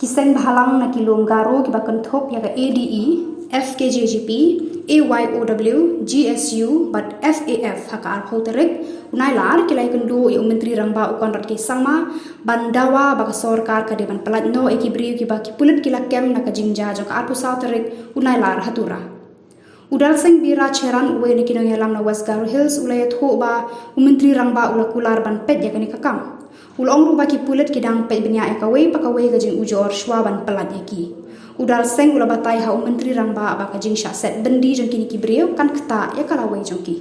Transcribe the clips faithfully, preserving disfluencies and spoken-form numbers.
Kiseng bahalang na kilom garo kiba kentop ya ka A D E, F K J G P, A Y O W, G S U, bat F A F ha ka arphew tarik, unailar kilai kendo ya u Mentri Rangbah u Conrad K Sangma, ban dawa ba ka sorkar ka de ban pelat no ya ki briew kiba ki pulit ki lakem na ka jingja jong ka arphew saw tarik, unailar ha tura. U Dalseng Bira Cheran uwe na ki nongyalam na West Garo Hills u la ya tho ba u Mentri Rangbah u la kular ban pet ya kani ka kam. U la ong ru ba ki pulit ki dang pet benya ya kawei pa kawei ka jingujor shwa ban pelat ya ki. U Dalseng u la batai ha u Mentri Rangbah ba ka jingshah set bendi jong kini ki briew kan kta ya ka lawei jong ki.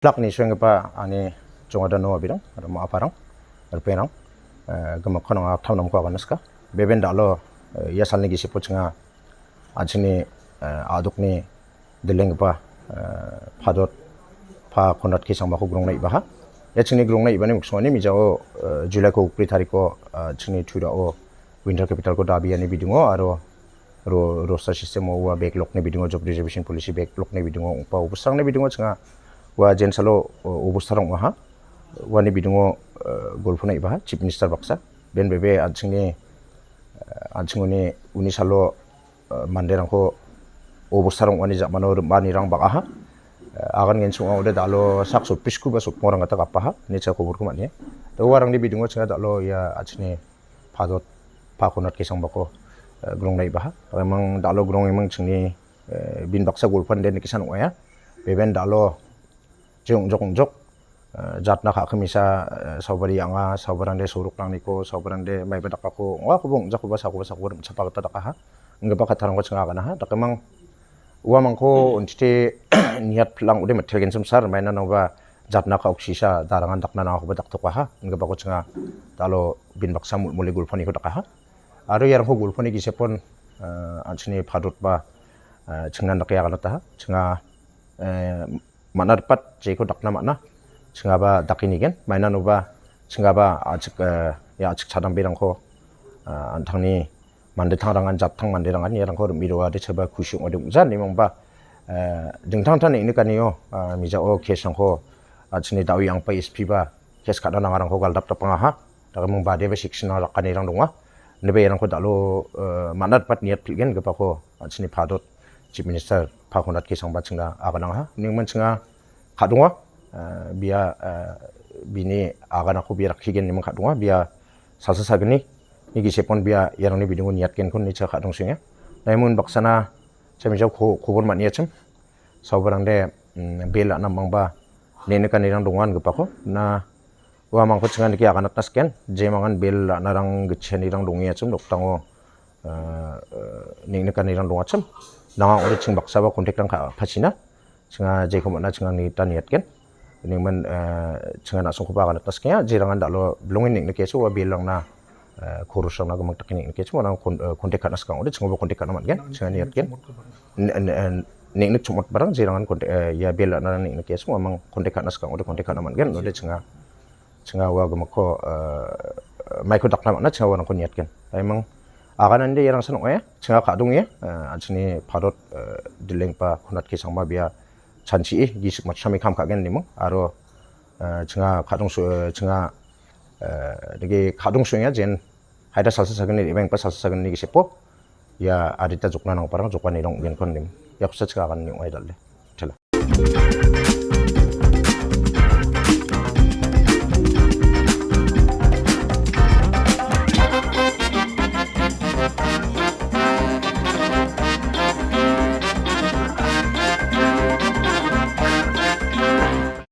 Plak ni suenggipa ani jongada no abirang, aro ma·aparang, ripengrang, eh, gimikkon anga tam namko aganska. Beben dalo, eh, ia salni gisipo chinga, an·chingni, eh, a·dokni dilenggipa, eh, Padot Pa Conrad K Sangbako grongna ibaha. Ia chingni grongna ibani miksongani mijao, eh, July ko ukbri tariko, eh, chingni Turao Winter Capital ko dabiani bidingo aro ro-, roster system o ua backlog ni bidingo, job reservation policy backlog ni bidingo, ong·pa obosrangni bidingo chinga ua jensalo, o-, obostarang ong·aha. Uani bidingo, eh, golpona ibaha, Chief Minister baksa. Ben bebe an·chingni, eh, an·chingoni uni salo, eh, manderangko obostarang ong·ani ja·mano rim·anirang bang·aha. Eh, agan genchim ong·a ode dalo sak sotbisku ba sotbongrang gita gapaha, ine cha koborko man·e. Da uarangni bidingo chinga dalo ia an·chingni Padot Pa Conrad K Sangbako, eh, grongna ibaha. Aro emang dalo grong emang chingni, eh, bin baksa golpan den nikisan ong·aia. Beben dalo je ong·jok ong·jok, eh, jatna ka·kimisa, eh, saubari anga, saubarangde sorokrangniko, saubarangde maiba dakako, ong·akoba ong·jakoba sakoba sakoba rim·chapa gita dakaha. Inggipa kattarangko chinga aganaha. Dakemang uamangko ontite niat pilang ode metel genchim sar, mainanoba jatna ka·oksisa darangan dakna nangakoba daktokaha. Inggipako chinga dalo bin baksa mul-, mule golpaniko dakaha. Aro iarangko golpani gisepon, eh, an·chingni Padot ba, eh, chingnan dake aganataha. Chinga, eh, man·atgipa jeko dakna man·a. Chingaba dake nigen. Mainanoba chingaba a·chik, eh, ia a·chik chadamberangko, eh, an·tangni mandetangrangan, jattang manderangan iarangko rim·e roade chaba kusi ong·ode ong·ja. Nimangba, eh, dingtang dingtang neng·nikanio, eh, mijao case-rangko, ah, chini da·o iangpa S P ba case ka·na nangarangko galdap dapangaha. Dakemang badeba section-rang rakanirang donga. Nebe iarangko dalo, eh, man·atgipa niat pil·gengipako, ah, chini Padot Chief Minister Pa Conrad K Sangba chingna aganangaha. Ningman chinga ka·donga, eh, bia, eh, bini aganako bia rakkigen nimang ka·donga. Bia salsa sagni ni gisepon bia iarangni bidingo niatgenkon nicha ka·dongsenga. Naimun baksana chamijao ko-, kobor man·iachim. Saubarangde, mm, bel ra·na mangba neng·nikanirang donga ingipako. Na uamangko chinga nike aganatna siken. Jemangan bel ra·narang gitchenirang dongiachim nokdango, eh, eh, neng·nikanirang dongachim. Nanga ong·ode ching baksaba contact-rang ka-, pachina. Chinga jeko man·a chingangni ta niatgen. Ningman, eh, chinga na·songkoba aganatna sikenga. Jerangan dalo bilongen neng·nikeso ua bilrangna, eh, chorus-rangna gimik dake neng·nikeso uanang kon-, eh, contact ka·na sikang ong·ode chingoba contact ka·na man·gen. Chinga niatgen. N-, n-, n-, neng·nik chongmotbarang jerangan contact, eh, ia bil ra·narang neng·nikeso uamang contact ka·na sikang ong·ode contact ka·na man·gen. Ode chinga Chinga ua gimikko, eh, maiko dakna man·a, chinga uarangko niatgen. Taimang aganande iarangsan ong·aia, chinga ka·dongia, eh, an·chingni Padot, eh, dilenggipa Conrad K Sangba bia chanchi·e gisik matchami kam ka·gen niming. Aro, eh, chinga ka·dongso-, eh, chinga, eh, dake ka·dongsoenga jen haida salsa sagni re·baenggipa salsa sagni gisepo ia adita jokna nanggiparang jokani rong ong·genko nim. Ia kosa chinga agan ong·aia dal·e.